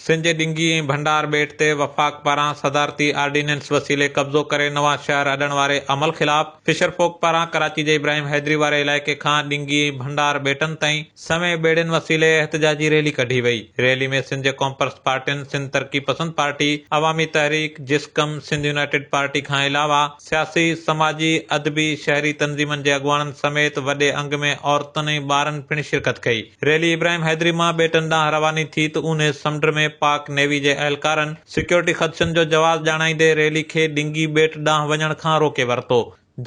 سنڌ جي ڏنگي ۽ ڀنڊار ٻيٽ تي وفاق پاران صدارتي آرڊيننس وسيلي قبضو ڪري نوان شهر اڏڻ واري عمل خلاف فشر فوڪ پاران ڪراچي جي ابراهيم حيدري واري علائقي کان ڏنگي ۽ ڀنڊار ٻيٽن تائين سوين ٻيڙين وسيلي احتجاجي ريلي ڪڍي وئي. ريلي ۾ سنڌ جي قومپرست پارٽين سنڌ ترقي پسند پارٽي، عوامي تحريڪ، جسقم، سنڌ يونائيٽيڊ پارٽي کان علاوه سياسي، سماجي، ادبي، شهري تنظيمن جي اڳواڻن سميت وڏي انگ ۾ عورتن ۽ ٻارن پڻ شرڪت ڪئي. ريلي ابراهيم حيدري مان ٻيٽن ڏانهن رواني ٿي ته اونهي سمنڊ ۾ پاڪ نيوي جي اهلڪارن سيڪيورٽي خدشن جو جواز ڄاڻائيندي ريلي کي ڏنگي ٻيٽ ڏانهن وڃڻ کان روڪي ورتو،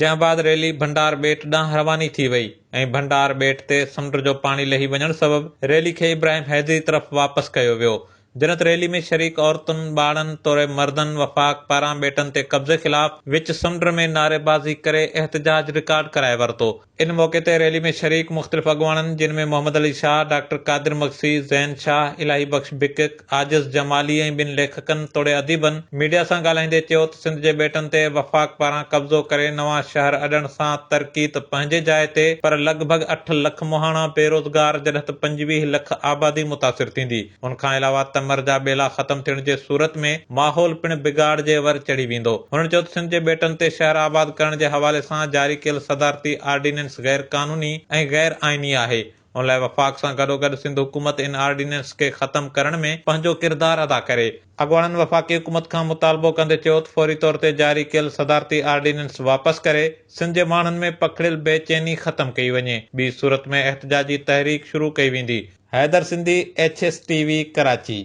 جنهن بعد ريلي ڀنڊار ٻيٽ ڏانهن رواني ٿي وئي ۽ ڀنڊار ٻيٽ تي سمنڊ جو پاڻي لهي وڃڻ سبب ريلي کي ابراهيم حيدري طرف واپس ڪيو ويو. جنت ريلي ۾ شريڪ عورتن، ٻارڙن توڙي مردن وفاق پاران ٻيٽن تي قبضي خلاف وچ سمنڊ ۾ نعريبازي ڪري احتجاج رڪارڊ ڪرائي ورتو. ان موقعي تي ريلي ۾ شريڪ مختلف اڳواڻن جن ۾ محمد علي شاهه، ڊاڪٽر قادر مگسي، زين شاهه، الاهي بخش بڪڪ، عاجز جمالي ۽ ٻين ليکڪن توڙي اديبن ميڊيا سان ڳالهائيندي چيو ته سنڌ جي ٻيٽن تي وفاق پاران قبضو ڪري نوان شهر اڏڻ سان ترقي ته پنهنجي جاء تي پر لڳ ڀڳ اٺ لک مهاڻا بيروزگار جڏهن ته 25 لک آبادي متاثر ٿيندي. ان کان علاوه تمر جا ٻيلا ختم ٿيڻ جي صورت ۾ ماحول پڻ بگاڙ جي ور چڙهي ويندو. هنن چيو ته سنڌ جي ٻيٽن تي شهر آباد ڪرڻ جي حوالي سان جاري ڪيل صدارتي آرڊيننس غير قانوني ۽ غير آئيني آهي، ان لاء وفاق سان گڏوگڏ سنڌ حڪومت ان آرڊيننس کي ختم ڪرڻ ۾ پنهنجو ڪردار ادا ڪري. اڳواڻن وفاقي حڪومت کان مطالبو ڪندي چيو ته فوري طور تي جاري ڪيل صدارتي آرڊيننس واپس ڪري سنڌ جي ماڻهن ۾ پکڙيل بي چيني ختم ڪئي وڃي، ٻي صورت ۾ احتجاجي تحريڪ شروع ڪئي ويندي. Haider Sindhi, H S T V, Karachi.